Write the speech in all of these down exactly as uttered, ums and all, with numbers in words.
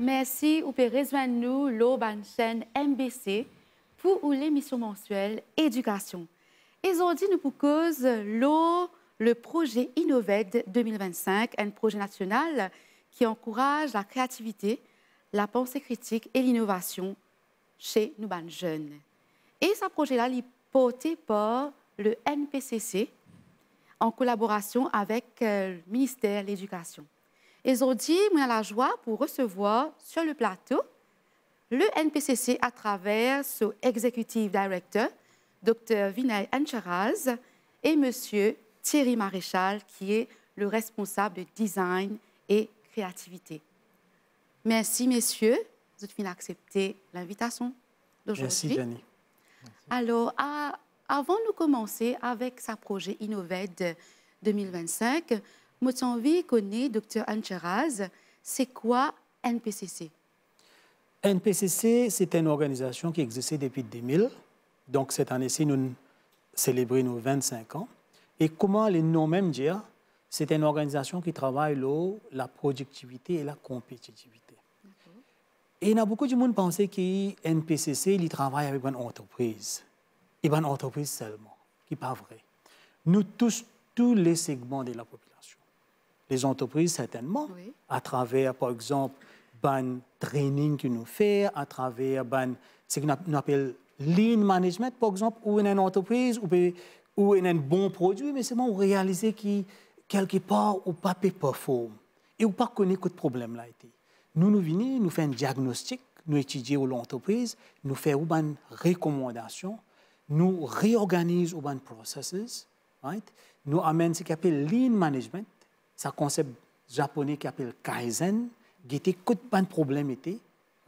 Mersi, ou pe rezwenn nou lor bann senn M B C pou ou lemision mansiel Edikasion. E zordi nou pou koz lor le proze Innoved de mil vinn-sink, enn proze nasional ki ankouraz lakreativite, lapanse kritik e linovasion se nou bann zenn. E sa proze la, li porte par le N P C C an kolaborasion avek, euh, Minister Ledikasion. E zordi, mo ena lazwa pou resevwar sur le plato le N P C C atraver so Executive Director, Dokter Vinay Ancharaz, e Misie Thierry Maréchal, ki e le responsab de design e kreativite. Mersi, mesie, zot finn aksepte linvitasion dozordi. Mersi, Jenny. Alor, a-, avan nou koumanse avek sa proze Innoved de mil vinn-sink, mo ti anvi kone, Dokter Ancharaz, se kwa N P C C? N P C C, se enn organizasion ki existe depi de mil. Donk, set ane si, nou selebre nou vinn-sink an. E kouma le nom mem dir, se enn organizasion ki travay lor laprodiktivite e lakonpetitivite. Dakor. E ena boukou dimoun panse ki N P C C, li travay avek bann antrepriz. E bann antrepriz selman, ki pa vre. Nou tous tou le segman de lapopilasion. Lezantrepriz, sertennman, wi, atraver, par exanp, bann training ki nou fer, atraver bann, seki nou ap-, nou apel lean management, par exanp, ou ena enn antrepriz, ou pe, ou ena enn bon prodwi, me selman ou realize ki kelkepar ou pa pe perform e ou pa kone kot problem la ete. Nou, nou vini, nou fer enn diagnostik, nou etidie ou lantrepriz, nou fer ou bann rekomandasion, nou reorganiz ou bann processes, right? Nou amenn seki apel lean management, sa konsep Zapone ki apel kaizen, gete kot bann problem ete,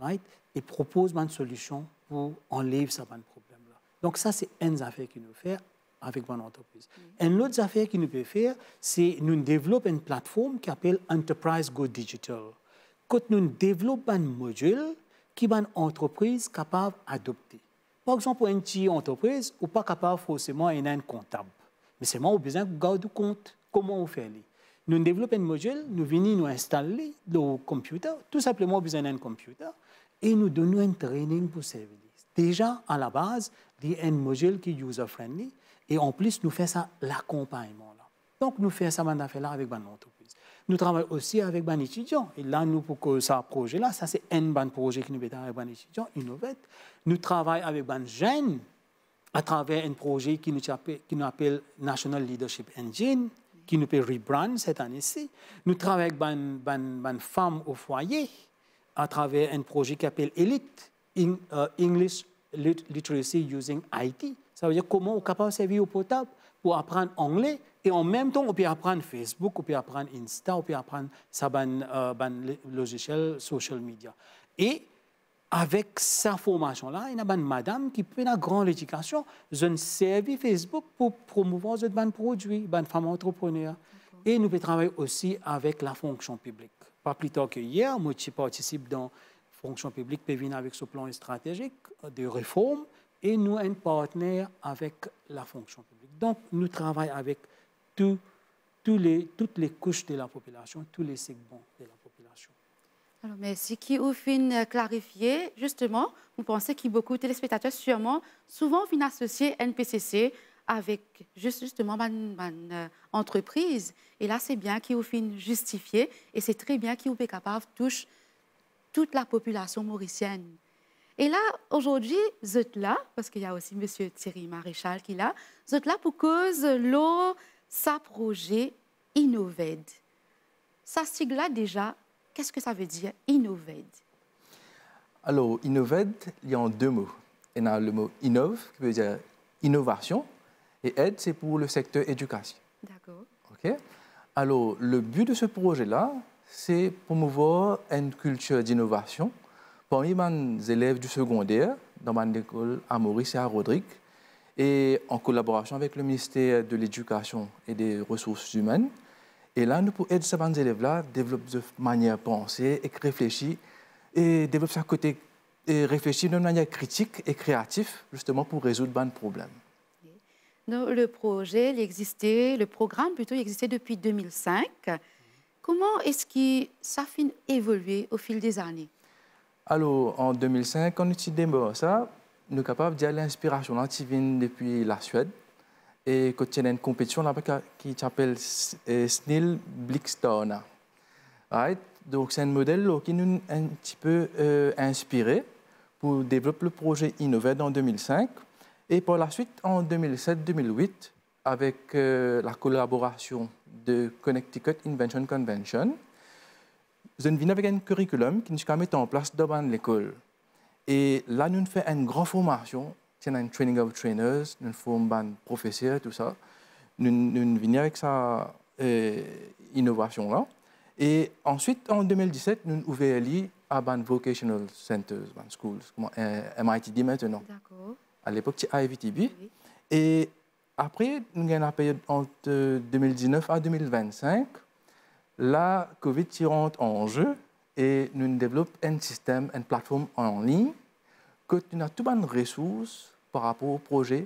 right? E propoz bann solision pou anlev sa bann problem la. Donk sa se enn zafer ki nou fer avek bann antrepriz. Enn lot zafer ki nou pe fer, se nou devlop enn platform ki apel Enterprise Go Digital, kot nou devlop bann modil ki bann antrepriz kapav adopte. Par exanp, pou enn ti antrepriz, ou pa kapav forseman ena enn kontab. Me selman ou bizin gard ou kont, kouma ou fer li. Nou devlop enn modil, nou vini, nou instal li lor computer, tou sinpleman ou bizin enn computer, e nou donn ou enn training pou servi li. Deza, alabaz, li enn modil ki user friendly, e anplis nou fer sa lakonpagnman la. Donk nou fer sa bann zafer la avek bann antrepriz. Nou travay osi avek bann etidian. E la nou pou koz sa proze la, sa se enn bann proze ki nou pe travay avek bann etidian, Innovate. Nou travay avek bann zenn atraver enn proze ki nou ti ape-, ki nou apel National Leadership Engine, ki nou pe rebrand set ane si. Nou travay avek bann, bann, bann fam o fwaye atraver enn proze ki apel Elite, Eng-, euh, English Lit-, Literacy Using I T. Savedir kouma ou kapav servi ou portab pou aprann angle e an mem tan ou pe aprann Facebook, ou pe aprann Insta, ou pe aprann sa bann, euh, bann le-, lozisiel social media. E avek sa formasion la, ena bann madam ki pena gran ledikasion, zot inn servi Facebook pou promouvwar zot bann prodwi, bann fam antreprener. Dakor. E nou pe travay osi avek lafonksion piblik. Pa pli tar ki yer, mo ti partisip dan Fonksion Piblik pe vinn avek so plan stratezik de reform e nou enn partner avek lafonksion piblik. Donk nou travay avek tou, tou le, tout le kouch de lapopilasion, tou le segman de lapopilasion. Alor, mersi ki ou finn, euh, klarifie. Zisteman, mo panse ki boukou telespektater sirman souvan finn asosie N P C C avek zis, zisteman bann, bann, euh, antrepriz. E la se bien ki ou finn zistifie e se tre bien ki ou pe kapav tous tout lapopilasion morisienn. E la, azordi, zot la, parski ena osi Misie Thierry Maréchal ki la, zot la pou koz lor sa proze Innoved. Sa sig la deza, qu'est-ce que ça veut dire, Innoved? Alor, Innoved, li an de mo. Ena le mo innov, ki ve dir inovasion, e ed, se pou le sekter edikasion. Dakor. Ok. Alor, le bi de se proze la, se promouvwar enn kiltir dinovasion parmi bann zelev di segonder dan bann lekol a Moris e a Rodrig, e an kolaborasion avek le Minister de Ledikasion e de Resours Imenn. E la, nou pou ed sa bann zelev la devlop zot manier panse ek reflesi, e devlop sa kote, e reflesi dan enn manier kritik e kreatif, zisteman pou rezoud bann problem. Donk, le proze, li existe, le program plito, li existe depi de mil sink. Kouma eski sa finn evolie o fil de zane? Alor, an de mil sink, kan nou ti demar sa, nou kapav dir linspirasion la ti vinn depi Laswed, e kot ti ena enn konpetision laba ki, ki ti apel S-, eh, Snil Blikstarna. Right? Donk, se enn model lor ki nou enn tipe, eh, inspire pou devlop le proze Innoved an de mil sink. E par laswit, an de mil set, de mil wit, avek, eh, lakolaborasion de Connecticut Invention Convention, zot inn vini avek enn curriculum ki nou ti kapav met an plas dan bann lekol. E la, nou fer enn gran formasion, ti ena enn training of trainers, nou form bann profeser, tou sa. Nou, nou vini avek sa, eh, inovasion la. E answit, an de mil diset, nou ouver li a bann vocational centers, bann schools, kouma, eh, M I T D aster. Dakor. A lepok, ti I V T B. Wi. E apre, nou gagn laperiod ant de mil diznef a de mil vennsink. La, Covid ti rant an ze e nou devlop enn sistem, enn platform an lign, kot nou ena tou bann resours par rapor o proze,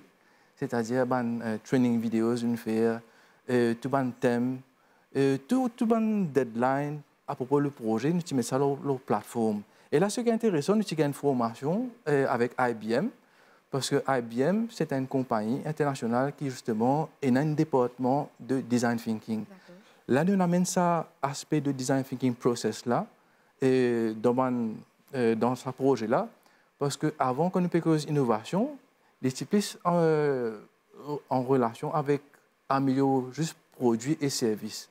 setadir bann, eh, training videos nou fer, eh, tou bann tem, eh, tou, tou bann deadline apropo le proze, nou ti met sa lor, lor platform. E la, seki interesan, nou ti gagn formasion, eh, avek I B M, parski I B M, se enn konpagni internasional ki, zisteman, ena enn departman de design thinking. Dakor. La, nou amenn sa aspe de design thinking process la, e dan bann, eh, dan sa proze la, parski avan, kan nou pe koz inovasion, li ti plis, eh, an relasion avek amelior zis prodwi e servis.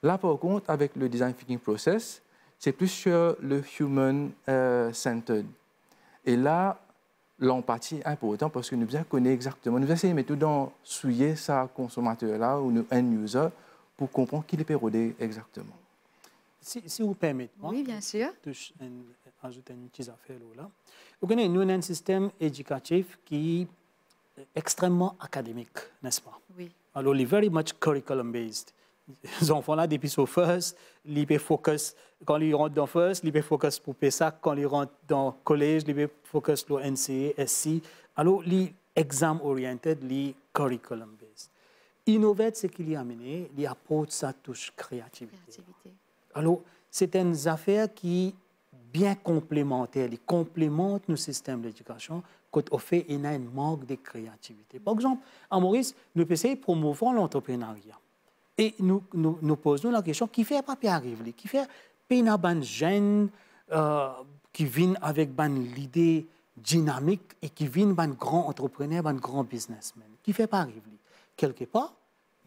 La, par kont, avek le design thinking process, se plis sir le human, eh, centered. E la, lanpati inportan, parski nou bizin kone exakteman, nou bizin sey met nou dan soulie sa konsomater la ou nou end user pou konpran ki li pe rode exakteman. Si, si ou permet mwa, wi, bien sir, tous enn, azout enn ti zafer lor la. Ou kone, nou ena enn sistem edikatif ki extrememan akademik, nespa? Wi. Alor, li very much curriculum based. Zanfan la, depi so first, li pe focus, kan li rant dan first, li pe focus pou PSAC, kan li rant dan college, li pe focus lor NCEA, SC. Alor, li exam oriented, li curriculum based. Innoved, seki li amene, li aport sa tous kreativite. Kreativite. Alor, se enn zafer ki bien konplemanter, li konplemant nou sistem ledikasion, kot ofer ena enn mank de kreativite. Par exanp, a Moris, nou pe sey promouvwar lantreprenaria. E nou, nou, nou poz nou lakestion, kifer pa pe ariv li? Kifer pena bann zenn, eh, ki vinn avek bann lide dinamik e ki vinn bann gran antreprener, bann gran biznesmenn? Kifer pa ariv li? Kelkepar,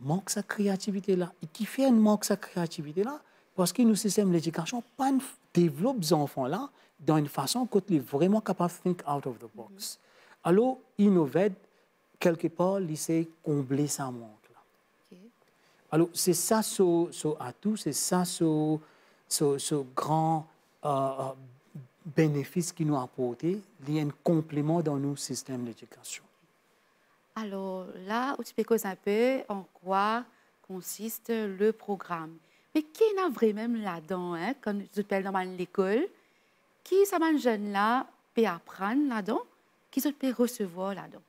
mank sa kreativite la. E kifer mank sa kreativite la? Parski nou sistem ledikasion pa'nn f-, devlop zanfan la dan enn fason kot li vreman kapav think out of the box. Mhm. Alor, Innoved, kelkepar, li sey konble sa mank la. Ok. Alor, se sa so, so atou, se sa so, so, so gran, eh, eh, benefis ki nou aporte, li enn konpleman dan nou sistem ledikasion. Alor, la, ou ti pe koz enpe an kwa konsist le program. Me ki ena vremem ladan, hein, kan zot pe al dan bann lekol, ki sa bann zenn la pe aprann ladan, ki zot pe resevwar ladan?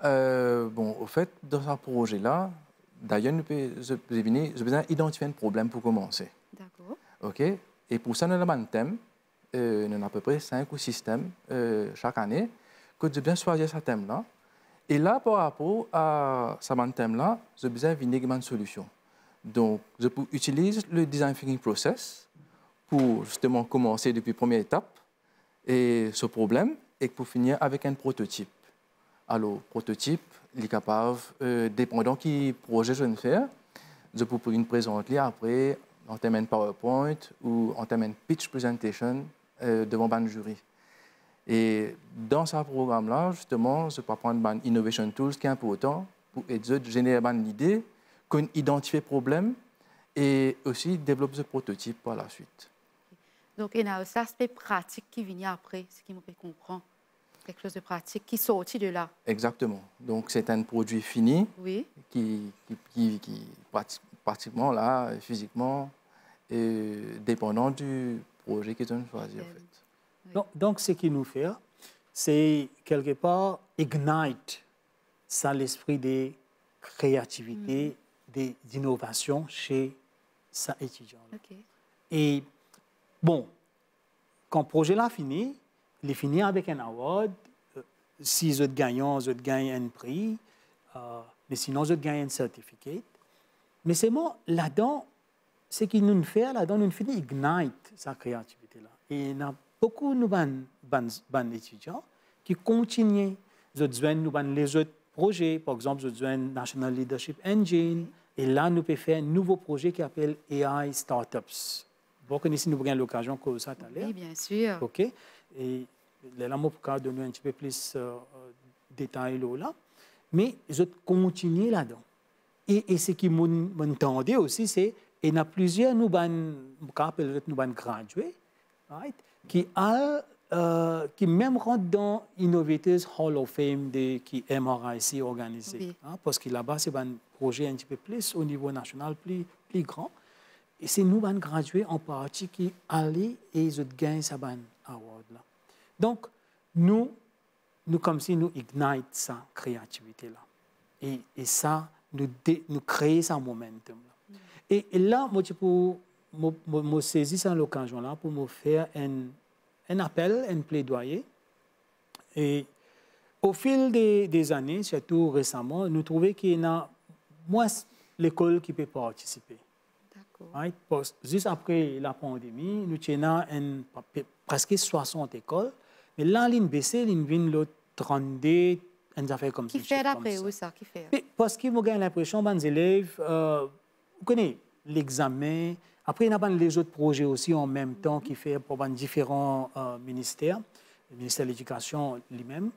Eh, bon, anfet, dan sa proze la, dayer nou pe, zot pe vini, zot bizin idantifie enn problem pou komanse. Dakor. Ok? E pou sa, nou ena bann tem, eh, nou ena apepre sink ou sis tem, eh, sak ane, kot zot bizin swazir sa tem la. E la, par rapor a sa bann tem la, zot bizin vini ek bann solision. Donk, zot pou itiliz le design thinking process pou, zisteman, komanse depi premie etap, e so problem, ek pou finir avek enn prototip. Alor, prototip, li kapav, eh, depandan ki proze zot inn fer, zot pou, pou vinn prezant li apre an term enn PowerPoint ou an term enn pitch presentation, eh, devan bann ziri. E dan sa program la, zisteman, zot pou aprann bann innovation tools ki inportan pou ed zot zener bann lide, konn idantifie problem e osi devlop zot prototip par laswit. Donk, ena osi laspe pratik ki vini apre, seki mo pe konpran. Quelque chose de pratique qui sorti de là. Exactement. Donc, c'est un produit fini, oui, qui, qui, qui, qui prati-, pratiquement là, physiquement, est dépendant du projet qu'ils ont choisi, en fait. Oui. Donc, donc, ce qui nous fait, c'est quelque part ignite sa lespri de kreativite, mhm, de, d'innovation chez sa etidian la. Ok. E, bon, kan proze la fini, li fini avek enn award, eh, si zot gagnan, zot gagn enn pri, eh, me sinon zot gagn enn certificate. Me selman ladan, seki nou fer ladan, nou finn ignite sa kreativite la. E ena boukou nou bann, bann, bann etidian ki kontigne, zot zwenn nou bann lezot proze, par exanp, zot zwenn National Leadership Engine, e la nou pe fer nouvo proze ki apel A I Startups. Bon, kone si nou pou gagn lokazion koz sa taler. Wi, bien sir. Ok. E lerla mo pou kav donn nou enn tipe plis, eh, detay lor la. Me zot kontigne ladan. E, e seki mo, mo tande osi, se, ena plizier nou bann, mo kav apel zot nou bann gradye, right? Ki al, eh, ki mem rant dan Innovators Hall of Fame de, ki M R I C organize, wi, hein, parski laba se bann proze enn tipe plis o nivo nasional, pli, pli gran. E se nou bann gradye an parti ki ale e zot gagn sa bann award la. Donk, nou, nou koumsi nou ignite sa kreativite la. E, e sa, nou de-, nou kree sa momentum la. E, e la, mo ti pou, mo, mo, mo sezi sa lokazion la pou mo fer enn, enn apel, enn pledwaye. E o fil de, de zane, sirtou resaman, nou trouve ki ena mwins lekol ki pe partisipe. Dakor. Right? Pas-, zis apre lapandemi, nou ti ena enn, pe-, preske swasant lekol, me la, linn bese, linn vinn lor trannde, enn zafer koumsa. Kifer dapre ou sa? Kifer? Pe-, parski mo gagn linpresion bann zelev, eh, ou kone, lexame, apre ena bann lezot proze osi an mem tan ki fer par bann diferan, eh, minister, Minister Ledikasion limem,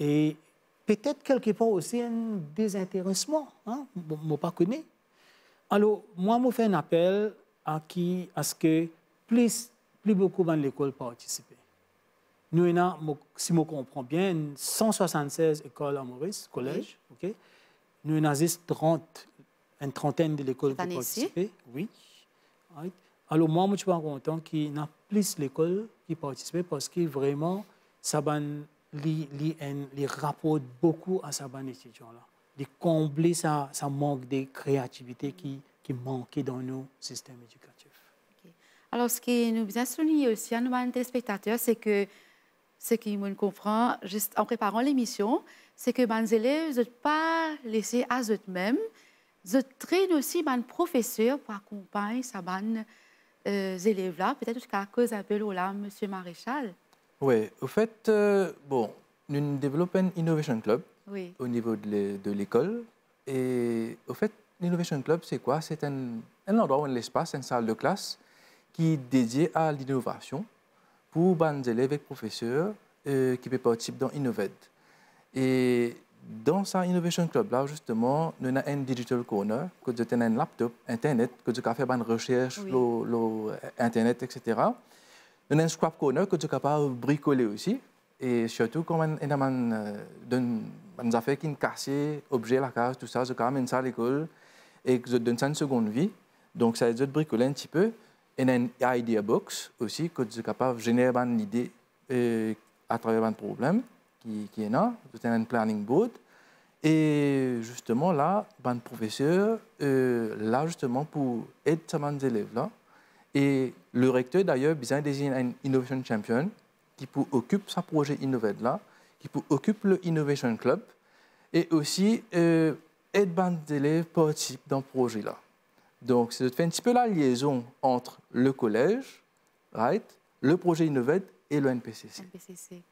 e petet kelkepar osi enn dezinteresman, hein, mo, mo pa kone. Alor, mwa, mo fer enn apel a ki, aske plis, pli boukou bann lekol partisipe. Nou ena, mo, si mo konpran bien, enn san swasannsez lekol a Moris, kolez, wi, ok? Nou ena zis trant, enn trantenn de lekol ki partisipe, wi. Right? Alor, mwa, mo ti pe kontan ki ena plis lekol ki partisipe, parski vreman, sa bann, li, li enn, li raport boukou a sa bann etidian la. Li konble sa, sa mank de kreativite ki, ki manke dan nou sistem edikatif. Ok. Alor, seki nou bizin souligne osi a nou bann telespektater, se ke, seki mo'nn konpran, zis an preparan lemision, se ke bann zelev, zot pa lese a zot mem, zot train osi bann profeser pou akonpagn sa bann, eh, zelev la. Petet ou ti kav koz inpe lor la, Misie Maréchal. Wi, anfet, eh, bon, nou devlop enn Innovation Club, wi, o nivo de le-, de lekol. E, anfet, l'Innovation Club, se kwa? Se enn, enn landrwa ou enn lespas, enn sal de klas ki dedie a linovasion pou bann zelev ek profeser, eh, ki pe partisip dan Innoved. E dan sa Innovation Club la, zisteman, nou ena enn digital corner, kot zot ena enn laptop, internet, kot zot kapav fer bann resers, wi, lor, lor internet, et cetera. Nou ena enn scrap corner, kot zot kapav brikole osi. E sirtou kan bann, ena bann, eh, donn bann zafer ki kase, obze lakaz, tou sa, zot kapav amenn sa lekol, e zot donn sa enn segonn vi. Donk, sa ed zot brikole enn tipe. Ena enn idea box osi, kot zot kapav zener bann lide, eh, atraver bann problem ki, ki ena. Zot ena enn planning board. E zisteman la, bann profeser, eh, la zisteman pou ed sa bann zelev la. E le rekter, dayer, bizin dezign enn innovation champion, ki pou okip sa proze Innoved la, ki pou okip le Innovation Club, e osi, eh, ed bann zelev partisip dan proze la. Donk, se zot fer enn tipe laliezon ant le kolez, right, le proze Innoved e le N P C C. N P C C.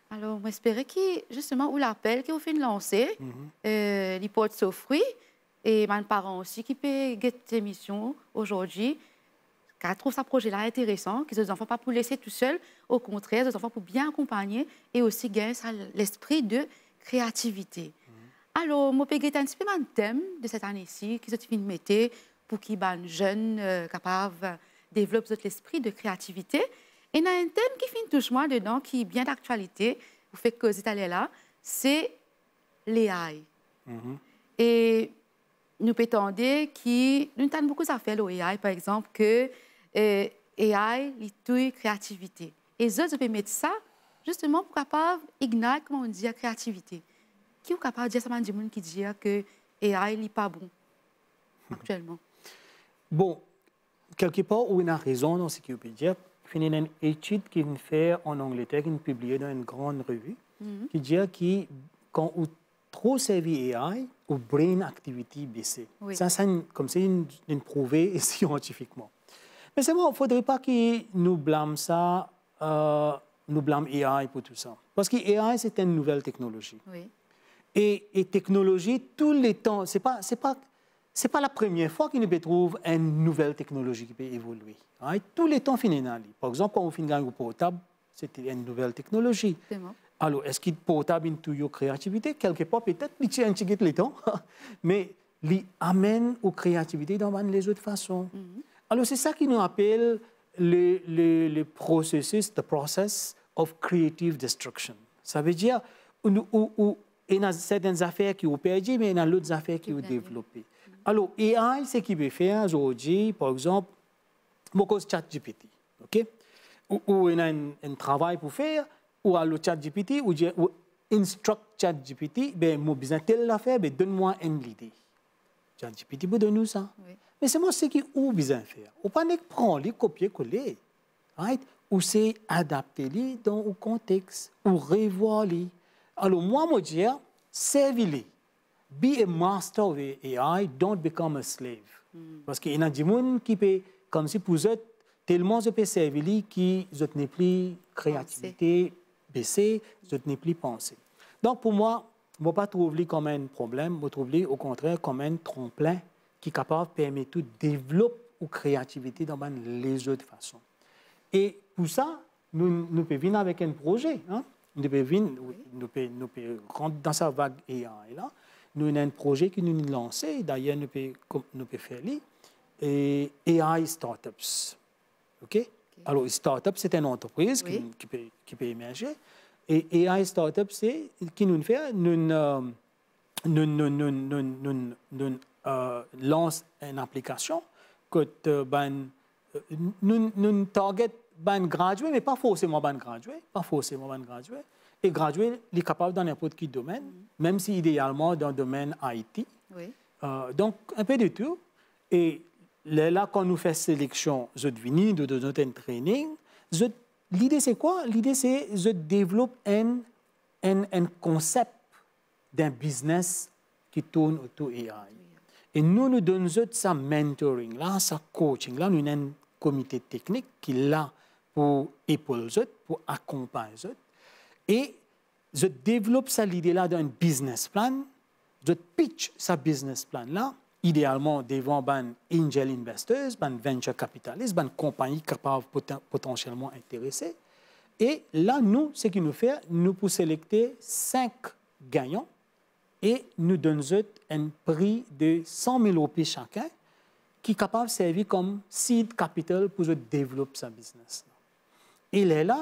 Alor, mo espere ki, zisteman, ou lapel ki ou finn lanse, mhm, eh, li port so fri, e bann paran osi ki pe get lemision azordi, kav trouv sa proze la interesan, ki zot zanfan pa pou lese tousel, okontrer, zot zanfan pou bien akonpagne e osi gagn sa lespri de kreativite. Mhm. Alor, mo pe get enn tipe bann tem de set ane si, ki zot finn mete pou ki bann zenn, eh, kapav devlop zot lespri de kreativite. Ena enn tem ki finn tous mwa dedan, ki bien daktialite, ou fek koze taler la, se l'A I. Mhm. E nou pe tande ki, nou tann boukou zafer lor A I, par exanp, ke, eh, A I, li touy kreativite. E zot, zot pe met sa, zisteman, pou kapav ignite, kouma ou dir, kreativite. Ki ou kapav dir sa bann dimoun ki dir ke A I, li pa bon aktielman? Bon, kelkepar, ou ena rezon dan seki ou pe dir. finn ena enn etid ki finn fer an Angleter, ki finn pibliye dan enn gran revi, ki dir ki kan ou tro servi A I, ou brain activity bese. Wi. Sa, sa enn, koumsi enn, enn prouve siantifikman. Me selman, fodre pa ki nou blam sa, euh, nou blam A I pou tou sa. Parski A I, se enn nouvel teknolozi. Wi. E, e teknolozi, touletan, se pa, se pa, se pa la premie fwa ki nou pe trouv enn nouvel teknolozi ki pe evolye. Right? Touletan finn ena li. Par exanp, kan ou finn gagn ou portab, se ti enn nouvel teknolozi. Exactement. Alor, eski portab inn touy ou kreativite? Kelke par, petet, li ti enn tigit letan, me li amenn ou kreativite dan bann lezot fason. Mhm. Alor, se sa ki nou apel le, le, le processus, the process of creative destruction. Savedir, ou, ou, ou, ena sertenn zafer ki ou perdi, me ena lot zafer ki ou devlope. Alor, A I, seki pe fer zordi, par exanp, mo koz ChatGPT, ok? Ou, ou ena enn, enn travay pou fer, ou al lor ChatGPT, ou dir, ou instruct ChatGPT, be, mo bizin tel zafer, be, donn mwa enn lide. ChatGPT pou donn ou sa. Wi. Me selman seki ou bizin fer. Ou pa nek pran li, kopie kole. Right? Ou sey adapte li dan ou kontex, ou revwar li. Alor, mwa, mo dir, servi li. Be a master of A I, don't become a slave. Hmm. Parski ena dimoun ki pe, koumsi pou zot, telman zot pe servi li ki zot nepli kreativite bese, zot nepli panse. Donk, pou mwa, mo pa trouv li kom enn problem, mo trouv li, okontrer, kom enn tranplin ki kapav permet ou devlop ou kreativite dan bann lezot fason. E pou sa, nou, nou pe vinn avek enn proze, hein? Nou pe vinn, nou pe, nou pe rant dan sa vag A I la. Nou ena enn proze ki nou, nou lanse, dayer nou pe, kom, nou pe fer li, e A I startups. Ok? Ok. Alor, startup, se enn antrepriz ki, ki pe, ki pe emerze. E A I startup, se ki nou fer, nou, euh, nou, nou, euh, lans enn aplikasion kot, euh, bann, euh, nou, nou target bann gradye, me pa forseman bann gradye, pa forseman bann gradye. E gradye, li kapav dan ninport ki domenn, mem si idealman dan domenn I T. Wi. Euh, donk, enpe de tou. E lerla, kan nou fer seleksion, zot vini, nou donn zot enn training, zot, lide se kwa? Lide se zot devlop enn, enn, enn konsep d'enn biznes ki tourn otour A I. E nou, nou donn zot sa mentoring la, sa coaching la, nou ena enn komite teknik ki la pou epol zot, pou akonpagn zot. E zot devlop sa lide la dan enn business plan, zot pitch sa business plan la, idealman devan bann angel investors, bann venture capitalists, bann konpagni kapav poten-, potansielman interese. E la, nou, seki nou fer, nou pou selekte sink gagnan e nou donn zot enn pri de san mil roupi sakenn, ki kapav servi kom seed capital pou zot devlop sa biznes la. E lerla,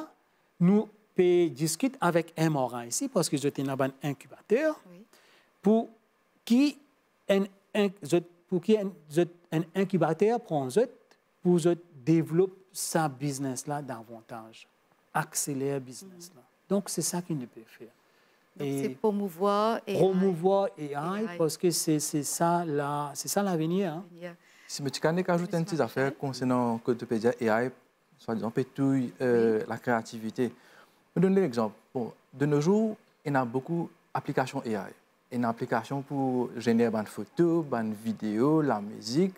nou pe diskit avek M R I C, parski zot ena bann inkibater, wi, pou ki enn, enn, zot, pou ki enn, zot, enn inkibater pran zot, pou zot devlop sa biznes la davantaz, akseler biznes la. Donk, se sa ki nou pe fer. Donk, e se promouvwar A I. Promouvwar A I, A I, parski se, se sa la, se sa lavenir, hein. Lavenir. Si mo ti kapav nek azout enn ti zafer konsernan kot to pe dir A I, swadizan, pe touy, euh, lakreativite. Mo donn enn exanp. Bon, de nos jours, ena boukou aplikasion A I. Ena aplikasion pou zener bann foto, bann video, lamizik,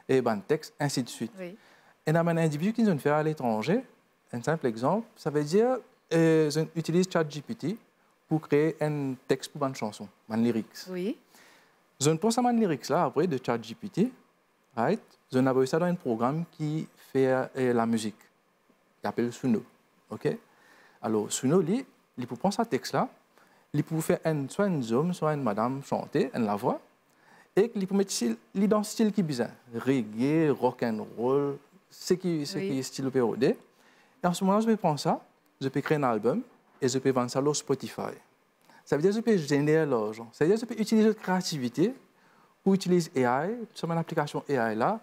e bann text, ainsi de suite. Wi. Ena bann individi ki zot fer aletranze, enn sinp exanp, savedir, euh, zot itiliz ChatGPT pou kree enn text pou bann sanson, bann lyrics. Wi. Zot pran sa bann lyrics la apre de ChatGPT, right? Zot avoy sa dan enn program ki fer, euh, lamizik. Li apel Suno, ok? Alor, Suno, li, li pou pran sa text la, li pou fer enn, swa enn zom, swa enn madam sante, enn lavwa, e li pou met stil, li dan stil ki bizin, reggae, rock and roll, seki, seki stil ou pe rode. E an se moman la, zot pe pran sa, zot pe kree enn album, e zot pe vann sa lor Spotify. Savedir zot pe zener larzan. Savedir zot pe itiliz zot kreativite pou itiliz A I, so bann aplikasion A I la,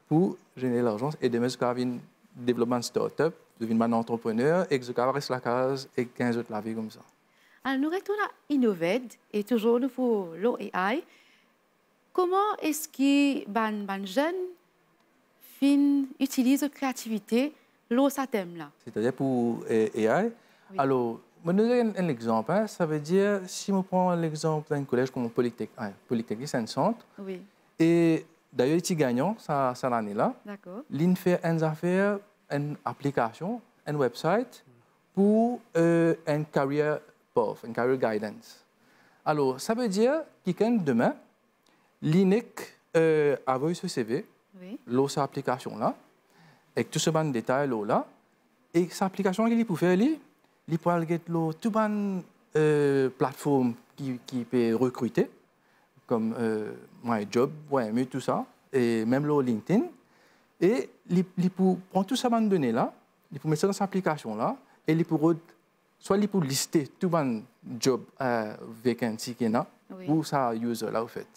pou zener larzan. E demin, zot kapav vinn devlop bann startup, zot vinn bann antreprener, e zot kapav res lakaz e gagn zot lavi koumsa. Alor, nou retourn a Innoved, e touzour nou pou lor A I. Kouma eski bann, bann zenn finn itiliz zot kreativite lor sa tem la. Setadir pou, eh, A I. Wi. Alor, mo donn enn, enn lexanp, hein. Savedir, si mo pran lexanp dan enn kolez kouma Politek-, ah, Politeknik Enn Sant, wi, e dayer li ti gagnan sa, sa lane la. Dakor. Li'nn fer enn zafer, enn aplikasion, enn website pou, eh, enn career path, enn career guidance. Alor, savedir, kikenn demin, li nek, eh, avoy so C V, wi, lor sa aplikasion la, ek tou so bann detay lor la. E sa aplikasion ki li pou fer li, li pou al get lor tou bann, eh, platform ki, ki pe rekrite, kom, eh, My Job, Waymu, tou sa, e mem lor LinkedIn. E li, li pou pran tou sa bann done la, li pou met sa dan sa aplikasion la, e li pou rod-, swa li pou liste tou bann job, eh, vacancy ki ena, wi, pou sa user la, anfet.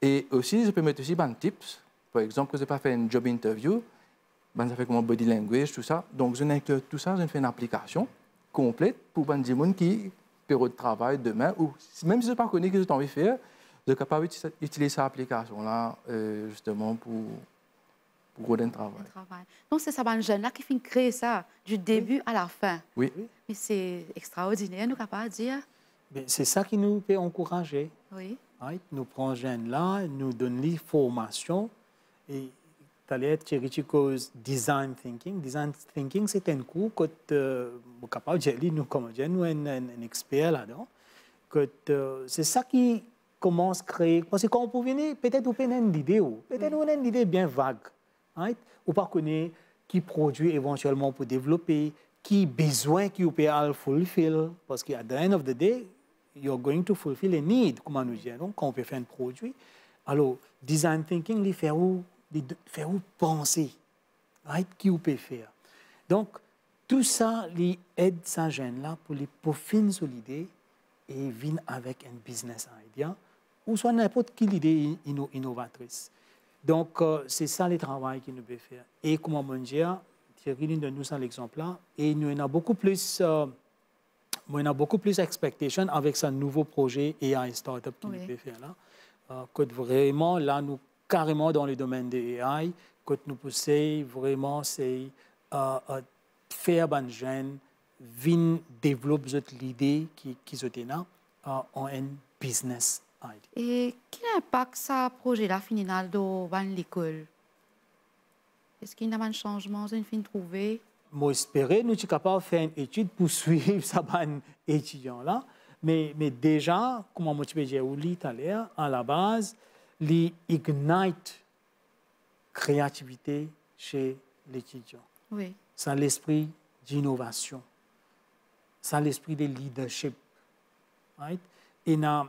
E osi, zot pe met osi bann tips. Par exanp, kan zot pe fer enn job interview, bann zafer kouma body language, tou sa. Donk, zot inn inklir tou sa, zot inn fer enn aplikasion konplet pou bann dimoun ki pe rod travay demin, ou si, mem si zot pa kone ki zot anvi fer, zot kapav itiliz, itiliz sa aplikasion la, eh, zisteman pou pou rod enn travay. Enn travay. Donk, se sa bann zenn la ki finn kre sa, du début à la fin. Wi. Me se extraordiner, nou kapav dir. Be, se sa ki nou pe ankouraze. Wi. Right? Nou pran zenn la, nou donn li formasion. E taler Thierry ti koz design thinking. Design thinking, se enn kour kot, eh, mo kapav dir li, nou, kouma dir, nou enn, enn, enn exper ladan. Kot, eh, se sa ki koumans kree, parski kan ou pou vini, petet ou pena enn lide, ou petet ou ena enn lide bien vag, right? Ou pa kone ki prodwi evantielman ou pou devlope, ki bizwin ki ou pe al fulfill, parski at the end of the day, you're going to fulfill a need, kouma nou dir, donk, kan ou pe fer enn prodwi. Alor, design thinking, li fer ou, li d-, fer ou panse, right, ki ou pe fer. Donk, tou sa, li ed sa zenn la pou li pofinn so lide e vinn avek enn business idea, ouswa ninport ki lide i-, ino-, inovatris. Donk, eh, se sa le travay ki nou pe fer. E kouma mo dir, Thierry, li donn nou sa lexanp la, e nou ena boukou plis, eh, mo ena boukou plis expectation avek sa nouvo proze A I startup ki nou pe fer la. Eh, kot vreman, la, nou kareman dan le domenn de A I, kot nou pou sey vreman sey, eh, eh, fer bann zenn vinn devlop zot lide ki, ki zot ena, eh, an enn business idea. E ki linpak sa proze la finn ena lor bann lekol? Eski ena bann sanzman zot finn trouve? Mo espere nou ti kapav fer enn etid pou swiv sa bann etidian la. Me, me deza, kouma mo ti pe dir ou li taler, alabaz, li ignite kreativite se letidian. Wi. Sa lespri dinovasion, sa lespri de leadership, right? Ena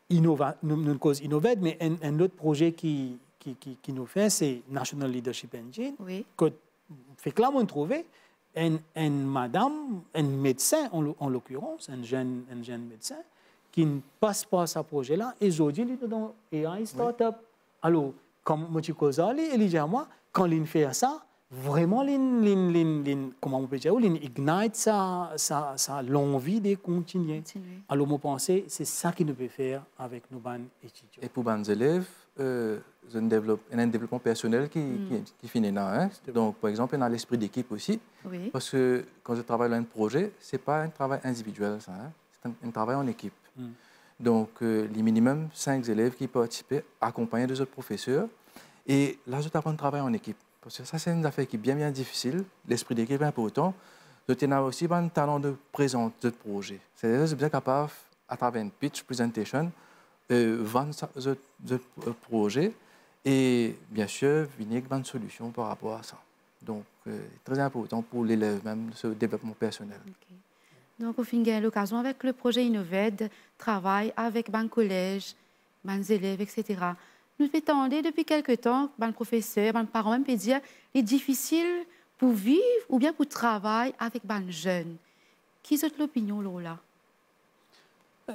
inova-, nou, nou koz Innoved, me enn, enn lot proze ki, ki, ki, ki nou fer, se National Leadership Engine. Wi. Kot, fek la, mo trouve enn, enn madam, enn medsin, an lo-, an lokirans, enn zenn, enn zenn medsin, ki pas par sa proze la, e zordi li dan A I startup. Wi. Alor, kan mo ti koz ar li, e li dir ar mwa, kan li'nn fer sa, vreman li'nn, li'nn, li'nn, li'nn, kouma mo pe dir, li'nn ignite sa, sa, sa lanvi de kontinie. Kontinie. Alor, mo panse, se sa ki nou pe fer avek nou bann etidian. E pou bann zelev, eh, zot devlop, ena enn devlopman personel ki, ki, ki finn ena, hein. Donk, par exanp, ena lespri dekip osi. Wi. Parski kan zot travay lor enn proze, se pa enn travay individiel, sa, hein. Se enn, enn travay an ekip. Donk, eh, li minimem sink zelev ki partisipe, akonpagne de zot profeser. E la, zot aprann travay an ekip. Parski sa, se enn zafer ki bien, bien difisil. Lespri dekip inportan. Zot ena osi bann talan de prezant zot proze. Setadir, zot bien kapav, atraver enn pitch presentation, eh, vann sa, zot, zot, eh, proze. E, biensir, vini ek bann solision par rapor a sa. Donk, eh, tre inportan pou lelev mem, so devlopman personel. Ok. Donk, ou finn gagn lokazion avek le proze Innoved, travay avek bann kolez, bann zelev, et cetera. Nou pe tande depi kelke tan, bann profeser, bann paran mem pe dir, li difisil pou viv oubien pou travay avek bann zenn. Ki zot lopinion lor la?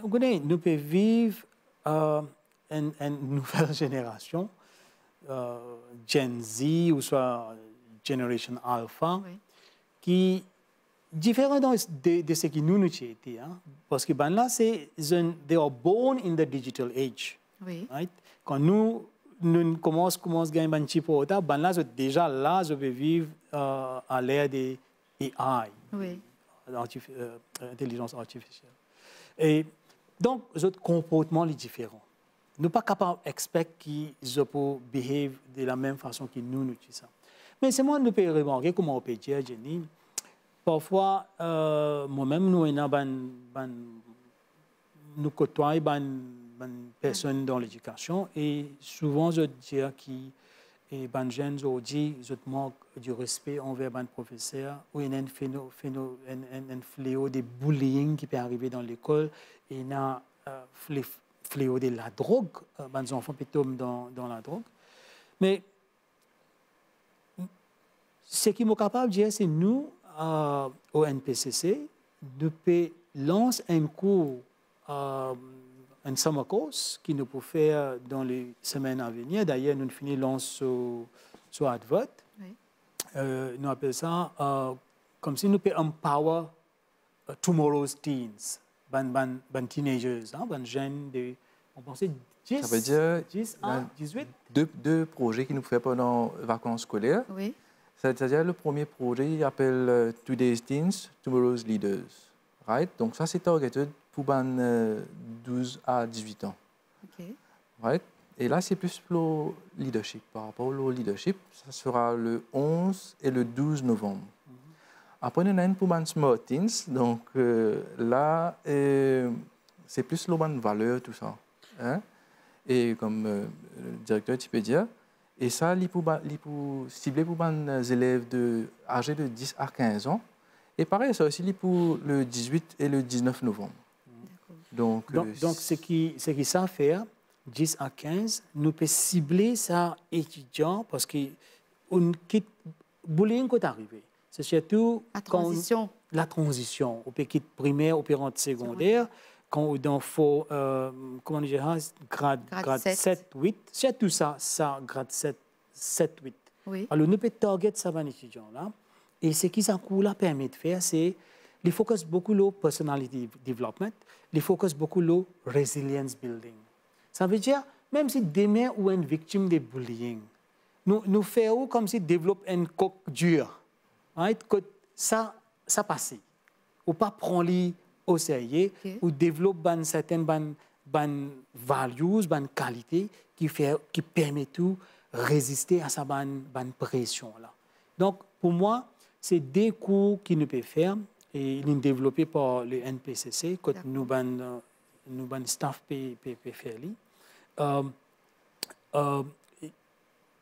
Ou kone, nou pe viv, eh, enn, enn nouvel zenerasion, eh, Gen Z ouswa Generation Alpha, wi, ki diferan dan, de, de seki nou, nou ti ete, hein. Parski bann la, se zenn, they are born in the digital age. Wi. Right? Kan nou, nou koumans, koumans gagn bann ti portab, bannla zot deza la, zot pe viv, euh, a ler de A I, wi, artif-, euh, intelizans artifisiel. E donk, zot konportman li diferan. Nou pa kapav expect ki zot pou behave de la mem fason ki nou, nou ti sa. Me selman nou pe remarke, kouma ou pe dir, Jenny, parfwa, euh, mwa mem, nou ena bann, bann, nou kotway bann, bann personn dan ledikasion e souvan zot dir ki, e bann zenn zordi, zot mank de respe anver bann profeser, ou ena enn feno-, feno-, enn, enn, enn fleo de bullying ki pe arive dan lekol, ena, euh, fle-, fleo de ladrog, euh, bann zanfan pe tom dan, dan ladrog. Me seki mo kapav dir, se nou, euh, o N P C C, nou pe lans enn kour, euh, enn summer course ki nou pou fer dan le semenn avenir. Dayer, nou fini lans so, so advert. Wi. Euh, nou apel sa, euh, koumsi nou pe empower, euh, tomorrow's teens, bann, bann, bann teenagers, hein, bann zenn de, on pense dis, dis a dizwit. Sa ve dir, ena de, de proze ki nou fer pandan vakans skoler. Wi. Setadir, le premie proze, li apel, euh, Today's Teens, Tomorrow's Leaders. Right? Donk sa, se targeted pou bann, euh, douz a dizwit an. Ok. Right? E la, se plis lor leadership. Par rapor lor leadership, sa sera le onz e le douz novanm. Mhm. Apre, nou ena enn pou bann smart teens. Donk, euh, la, euh, se plis lor bann valer, tou sa. Hein? E kouma, euh, direkter ti pe dir, e sa, li pou ba-, li pou sible pou bann, euh, zelev de, aze de dis a kinz an. E parey, sa osi, li pou le dizwit e le diznef novanm. Dakor. Donk, donk, euh, donk, seki, seki sa fer, dis a kinz, nou pe sible sa etidian, parski ou kit, bullying kot arive, se sirtou kan... La tranzision. La tranzision. Ou pe kit primer, ou pe rant segonder, kan ou dan fo-, euh, kouma nou dir sa, grad, grad set, wit, sirtou sa, sa, grad set, set, wit. Wi. Alor, nou pe target sa bann etidian la, e seki sa kour la permet fer, se li focus boukou lor personality development, li focus boukou lor resilience building. Sa ve dir, mem si demin ou enn viktim de bullying, nou, nou fer ou koumsi devlop enn kok dir, right? Kot sa, sa pase. Ou pa pran li o serye, ok, ou devlop bann sertin bann, bann values, bann kalite ki fer, ki permet ou reziste a sa bann, bann presion la. Donk, pou mwa, se de kour ki nou pe fer, e li devlope par le N P C C, kot... Dakor. Nou bann, euh, nou bann staff pe, pe, pe fer li. Euh, euh,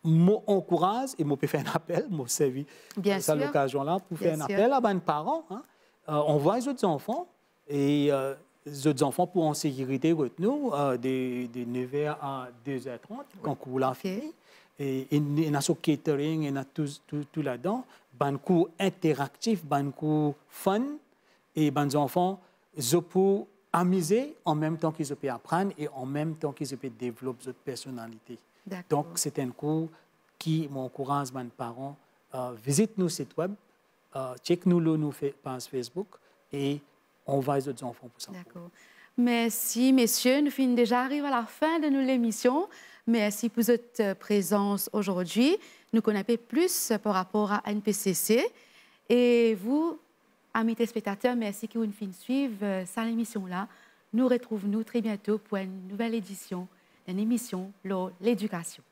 mo ankouraz e mo pe fer enn apel, mo servi, bien sir, sa lokazion la pou fer enn apel a bann paran, hein. Euh, anvoy zot zanfan, e, euh, zot zanfan pou an sekirite kot nou, euh, de, de nev er a de zer trant, wi, kan kour la fini. Ok. E, e, ena so catering, ena tou, tou, tou ladan. Bann kour interaktif, bann kour fun, e bann zanfan, zot pou amize, an mem tan ki zot pe aprann e an mem tan ki zot pe devlop zot personalite. Dakor. Donk, se enn kour ki mo ankouraz bann paran, euh, vizit nou sit web, euh, check nou lor nou fe-, paz Facebook e anvoy zot zanfan pou sa. Dakor. Mersi, mesie. Nou finn deza ariv a lafin de nou lemision. Mersi pou zot, euh, prezans azordi. Nou konn enpe plis par rapor a N P C C. E vou, ami telespektater, mersi ki ou'nn finn swiv, euh, sa lemision la. Nou retrouv nou tre biento pou enn nouvel edision, enn emision lor ledikasion.